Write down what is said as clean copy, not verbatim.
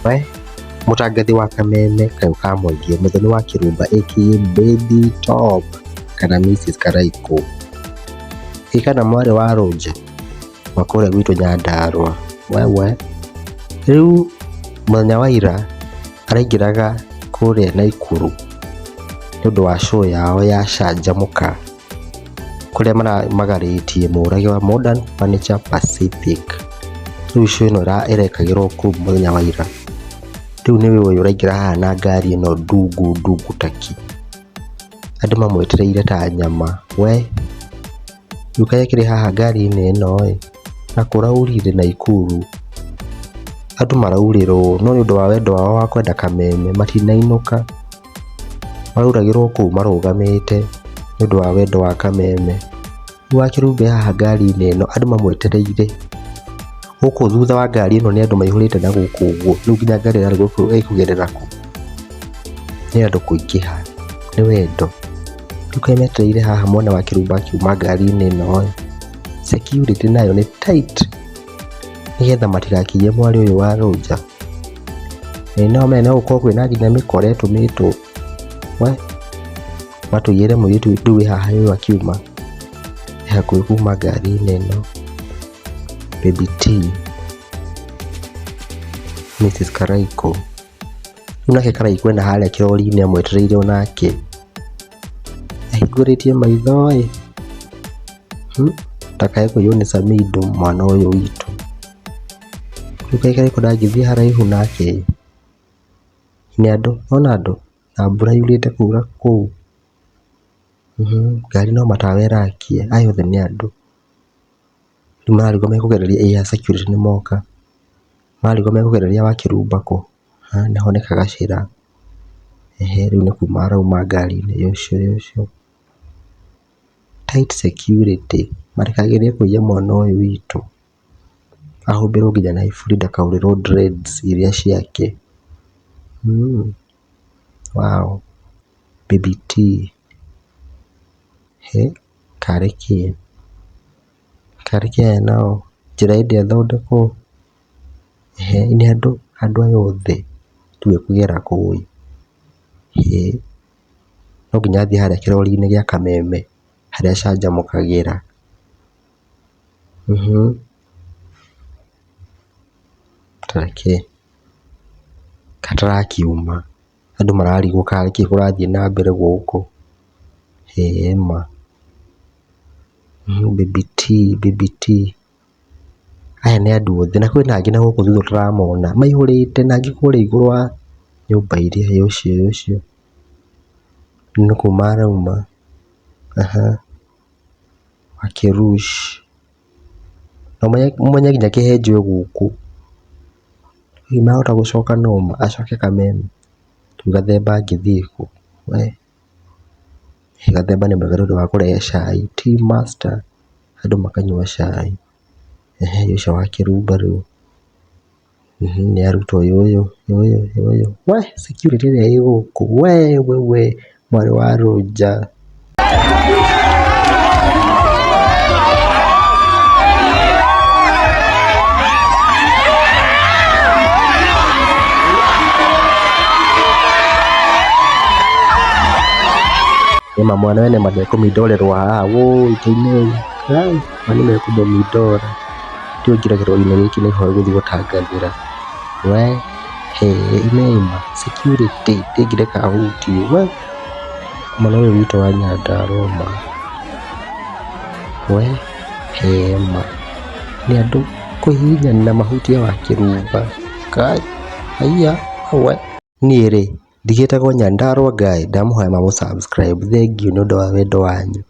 We mũtangathi wa Kameme kayũ ka mũingĩ Mũthoni wa Kĩrumba aka Baby Top kana Mrs Karaikũ. Ĩ kana mwarĩ wa Rũnja wa kũrĩa gwitũ Nyandarũa. Wewe rĩu mũthenya wa ira araingĩraga kũrĩa Naikuru nĩ ũndũ wa show yao ya Canjamũka kũrĩa magarĩtie mũrage wa Modern Furniture Pacific. Rĩu show ĩno ĩrekagĩrwo kũu mũthenya wa ira. Rĩu nĩwe ũyũ ũraingĩra haha na ngari ĩno ndungu ndungu taki. Andũ mamwetereire ta nyama we. Rĩu kaĩ akĩrĩ haha ngari-inĩ ĩno ĩ, na kũraurire Naikuru. Andũ maraurĩrwo no nĩ ũndũ wa wendo wao wa kwenda kameme matinainũka. Marauragĩrwo kũu marũgamĩte nĩ ũndũ wa wendo wa kameme. Rĩu wakĩrumbe haha ngari-inĩ ĩno andũ mamwetereire. Gũkũ thutha wa ngari ĩno nĩ andũ maihũrĩte na gũkũ ũguo, rĩu nginya ngari ĩrarigwo ĩkũgerera kũ. Nĩ andũ kũingĩha, nĩ wendo. Rĩu kaĩ metereire haha mwana wa kĩrumba akiuma ngari-inĩ ĩno ĩ, security nayo nĩ tight nĩgetha matigakiye mwarĩ ũyũ wa Rũnja. Ĩ no ũmenye no gũkorwo kwĩna nginya mĩkora ĩtũmĩtwo we matũiyĩre mũirĩtu rĩu wĩ haha ũyũ akiuma, e hakuhĩ kuma ngari-inĩ ĩno. Baby T, Mrs Karaikũ. Rĩu nake Karaikũ ena harĩa kĩrori-inĩ amwetereire onake, ahingũrĩtie maitho ĩ, ndakae kũiywo nĩ Samido mwana ũyũ witũ. Rĩu kaĩ Karaikũ ndangĩthiĩ haraihu nake ĩ, nĩ andũ, nĩwona andũ na mbura yurĩte kura kũu, ngari no matawa ĩrakia, aya othe nĩ andũ. Rĩu mararigwo mekũgereria ĩ a security nĩ moka, mararigwo mekũgereria wakĩrumba kũ, haha naho nĩ gacĩra, ehe rĩu nĩ kuma arauma ngari-inĩ ũcio ũcio. Tight security matikagerie kũiya mwana ũyũ witũ, ahumbĩrwo nginya na iburi ndakaurĩrwo dreads iria ciake. Wow, Baby T, hĩ karĩ kĩ? Karĩ kĩ aya nao njĩra ĩndĩ ĩthondekwo? Ĩhĩ nĩ andũ, andũ aya othe rĩu ekũgera kũ ĩ? Hĩ, no nginya athiĩ harĩa kĩrori-inĩ gĩa Kameme harĩa acanjamũkagĩra. Ta reke gatarakiuma, andũ mararigwo kana nĩkĩ kũrathiĩ na mbere gũkũ. Ĩ ma. Baby T, Baby T. Aya nĩ andũ othe na kwĩna angĩ na gũkũ thutha ũtaramona maihũrĩte na angĩ kũrĩa igũrũ wa nyũmba iria ĩ ũcio ĩ ũcio. Nĩ kuma arauma. Akĩrush. Na ũmenye nginya kĩhenjo gũkũ. Hihi mahota gũcoka noma acoke Kameme. Rĩu gathemba angĩthiĩ kũ we. Gathemba nĩ mwega nĩ ũndũ wa kũrehe cai, tea master, andũ makanyua cai. Ehe ũcio wa kĩrumba rĩu, nĩ aruta ũyũ ũyũ ũyũ ũyũ, we security ĩrĩa ĩ gũkũ we we we mwarĩ wa Rũnja. Nĩma mwana we nĩma ndekũmindorerwo haha wũi kĩinei ma nĩmekũmũmindora. Rĩu aingĩra kĩrori-inĩ gĩkĩ nĩho egũthiĩ gũtangathĩra we hĩ nĩma security ndĩngĩreka ahutio we mwana ũyũ witũ wa Nyandarũa ma we hĩ ma nĩ andũ kũhihinyana mahutie wakĩrumba kai haiya we. Niĩ rĩ ndigĩtagwo Nyandarua Guy ndamũhoya ma mũ subscribe thengiũ nĩ ũndũ wa wendo wanyu.